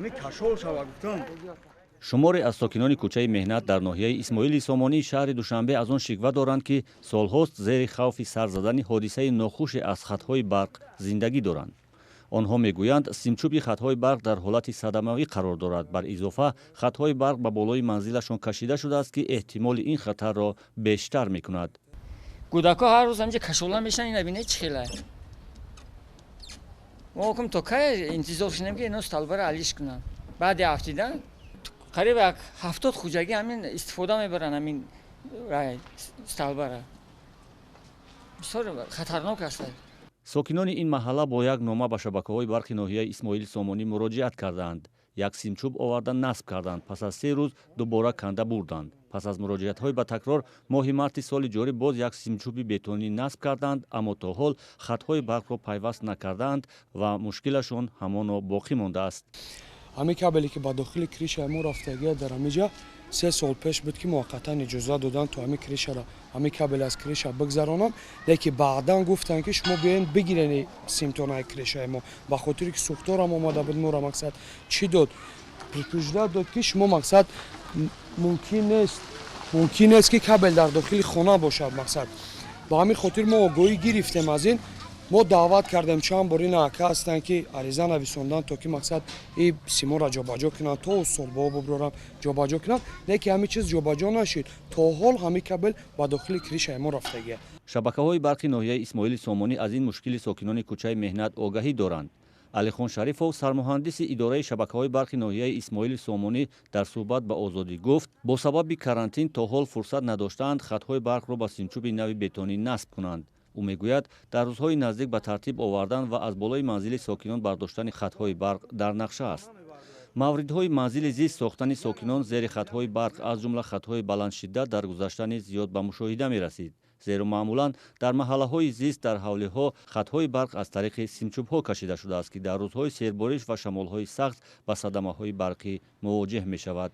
Ҳамин кашол шава гуфтам. Шуморе аз сокинони кӯчаи Меҳнат дар ноҳияи Исмоили Сомонии шаҳри Душанбе аз он шиква доранд, ки солҳост зери хавфи сар задани ҳодисаи нохуше аз хатҳои барқ зиндагӣ доранд. Онҳо мегӯянд, симчӯби хатҳои барқ дар ҳолати садамавӣ қарор дорад. Бар изофа, хатҳои барқ ба болои манзилашон кашида шудааст, ки эҳтимоли ин хатарро бештар мекунад. Кӯдакҳо ҳар рӯз ҳаминҷа кашола мешаванд. Ина бинед, чӣ хела. Мо ҳукм то кай интизор шинем, ки ино столбара алиш кунанд? Баъди афтидан қариб як 70 хуҷагӣ ҳамин истифода мебаранд ҳамин столбара. Бисёр хатарнок аст. Сокинони ин маҳалла бо як нома ба шабакаҳои барқи ноҳияи Исмоили Сомонӣ муроҷиат кардаанд. Як симчӯб оварда насб карданд, пас аз 3 рӯз дубора канда бурданд. Пас аз муроҷиатҳои ба такрор, моҳи марти соли ҷорӣ боз як симчӯби бетонӣ насб карданд, аммо то ҳол хатҳои барқро пайваст накардаанд ва мушкилашон ҳамоно боқӣ мондааст. Ҳамин кабеле, ки ба дохили крышаи мо рафтагия, дар ҳамиҷа 3 сол пеш буд, ки муваққатан иҷоза доданд, то ҳамин крышара, ҳамин кабел аз крыша бигзаронам. Лекин баъдан гуфтанд, ки шумо биёен, бигирени симтонаи крышаи мо, ба хотире ки сӯхторам омада буд. Моро, мақсад, чӣ дод, предупреждать дод, ки шумо, мақсад, мумкин нест, ки кабел дар дохили хона бошад. Мақсад, ба ҳамин хотир мо огоҳӣ гирифтем аз ин. Мо даъват кардем чанд бор. Ина ака ҳастанд, ки ариза нависондан, то ки, мақсад, и симоро ҷобаҷо кунанд, то столбаҳо буброрам, ҷобаҷо кунанд. Лекин ҳамин чиз ҷобаҷо нашид. То ҳол ҳамин кабел ба дохили крышаи мо рафтагия. Шабакаҳои барқи ноҳияи Исмоили Сомонӣ аз ин мушкили сокинони кӯчаи Меҳнат огаҳӣ доранд. Алихон Шарифов, сармуҳандиси идораи шабакаҳои барқи ноҳияи Исмоили Сомонӣ, дар суҳбат ба Озодӣ гуфт, бо сабаби карантин то ҳол фурсат надоштаанд хатҳои барқро ба симчӯби нави бетонӣ насб кунанд. Ӯ мегӯяд, дар рӯзҳои наздик ба тартиб овардан ва аз болои манзили сокинон бардоштани хатҳои барқ дар нақша аст. Мавридҳои манзили зист сохтани сокинон зери хатҳои барқ, аз ҷумла хатҳои баландшиддат, дар гузашта низ зиёд ба мушоҳида мерасид, зеро маъмулан дар маҳаллаҳои зист дар ҳавлиҳо хатҳои барқ аз тариқи симчӯбҳо кашида шудааст, ки дар рӯзҳои сербориш ва шамолҳои сахт ба садамаҳои барқӣ мувоҷеҳ мешавад.